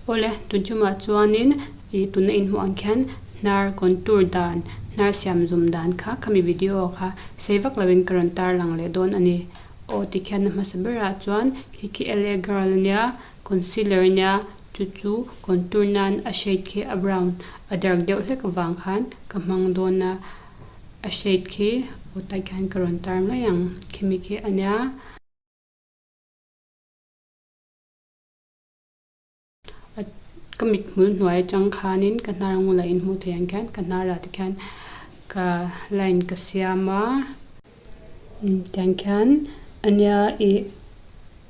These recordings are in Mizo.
Awle tun chungah chuanin ih tuna inhmuh ang khian hnar contour dan hnar siam zum dan kha khami video kha sei vak lovin ka rawn tarlang leh dawn a ni. Aw tikhian a hmasa berah chuan khi khi la girl ania concealer ania chu chu contour nan a shade khi a brown a dark deuh hlek avang khan ka hmang dawn a a shade khi aw tah khian ka rawn tar mai ang khimi khi ania. Ka mit hmul hnuai atang khanin ka hnar ngula inhmuh theih ang khian ka hnarah te khian ka line ka siam a tiang khian ania ih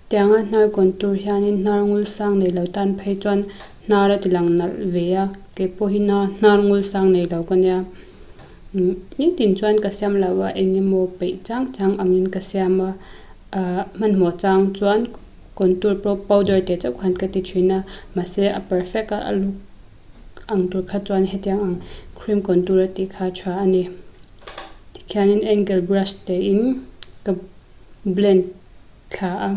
tianga hnar contour hianin hnar ngul sang nei lo tan phei chuan hnar a ti lang nalh ve a keipawh hi hnar ngul sang nei lo ka nia nitin chuan ka siam lo a eng emaw peih chang chang angin ka siam a ahh hmanhmawh chang chuan. Contour pawh powder teh chauh khan ka ti thin a, mahse a perfect a, a look ang tur kha chuan hetiang ang cream contour a tih kha a tha a ni. Tikhianin angle brush tein ka blend thla a.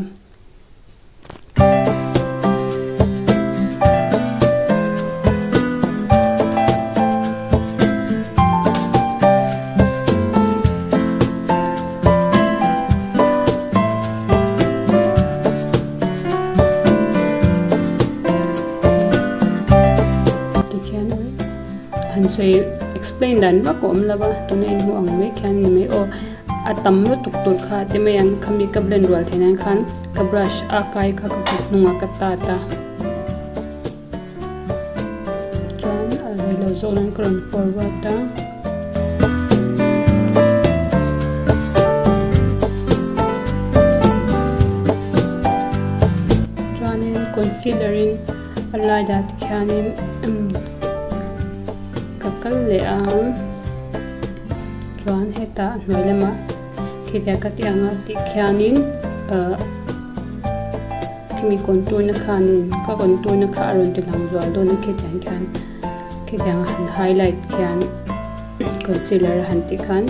Tikhian han sawi explain dan vak a awm lo va tuna inhmuh ang mai khian ni mai aw a tam lutuk tur kha ti mai ang khami ka blend rual theih nan khan ka brush a kai kha ka kut hnungah ka tat a chuan a rei lo zawk nan ka rawn forward a. Chuanin concealer in a lai dah te khianin ka kal leh a chuan hetah a hnuai lamah khitia ka tih anga tih khianin ahh khimi contour na khanin ka contour na kha a rawn ti lang zual dawn a khitiang khian khitiang a han highlight khian concealer a han tih khan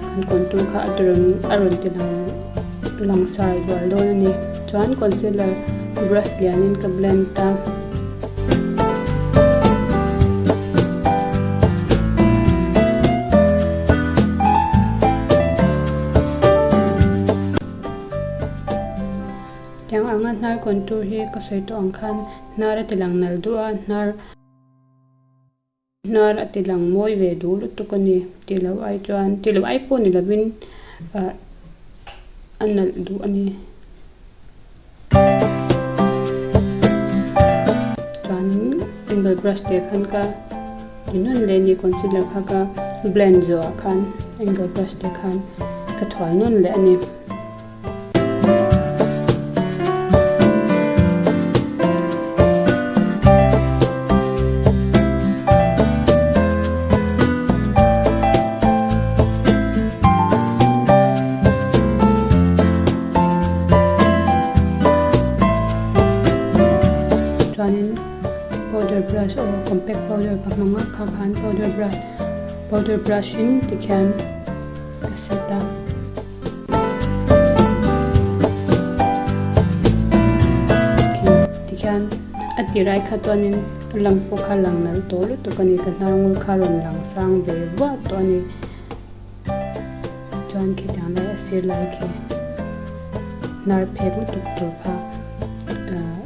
kan contour kha a rawn a rawn ti lang langsar zual dawn a ni chuan concealer brush lianin ka blend a. Tiang anga hnar contour hi ka sawi tawh ang khan hnar a ti lang nal duh a hnar hnar a ti lang mawi ve duh lutuk a ni tih loh ai chuan tih loh ai pawh ni lovin ah a nalh duh a ni. Chuanin angle brush te khan ka ti nawn leh a ni concealer kha ka blend zawhah khan angle brush te khan ka thuai nawn leh a ni. Chuanin powder brush aw compact powder ka hmang a kha khan powder brush powder brush in tikhian ka set a. Tikhian a tirai kha chuanin a lang pawh kha a lang nalh tawh lutuk a ni ka hnar ngul kha a rawn lang sang ve vuah tawh a ni chuan khitiang lai a sir lai khi hnar phek lutuk tur kha ahh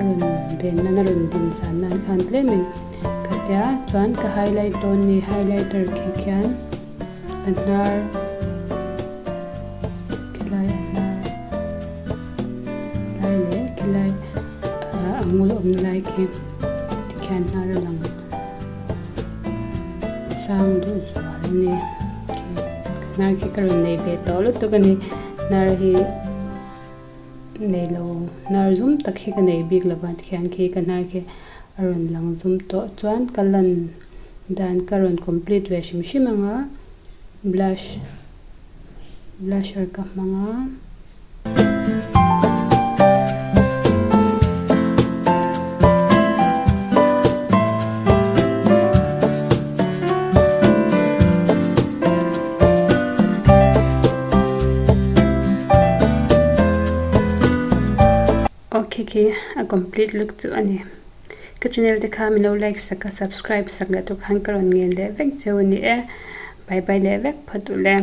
a rawn ven nan a rawn din zan nan khan tlemin ka tia chuan ka highlight dawn a ni highlighter khi khian. A hnar khilai a hnar lai leh khilai ah a ngul awmna lai khi tikhian hnar a lang sang duh zual a ni khi hnar khi ka rawn nei ve tawh lutuk a ni hnar hi nei lo hnar zum tak hi ka nei bik lo va tikhian khi ka hnar khi a rawn lang zum tawh chuan ka lan. Dan ka rawn complete ve hrim hrim ang a, blush blusher ka hmang a. Aw khi khi a complete look chu a ni. Ka channel te kha min lo like sak a subscribe sak leh tur khan ka rawn ngen leh vek cheu a ni e. Bye bye leh vek phawt u le.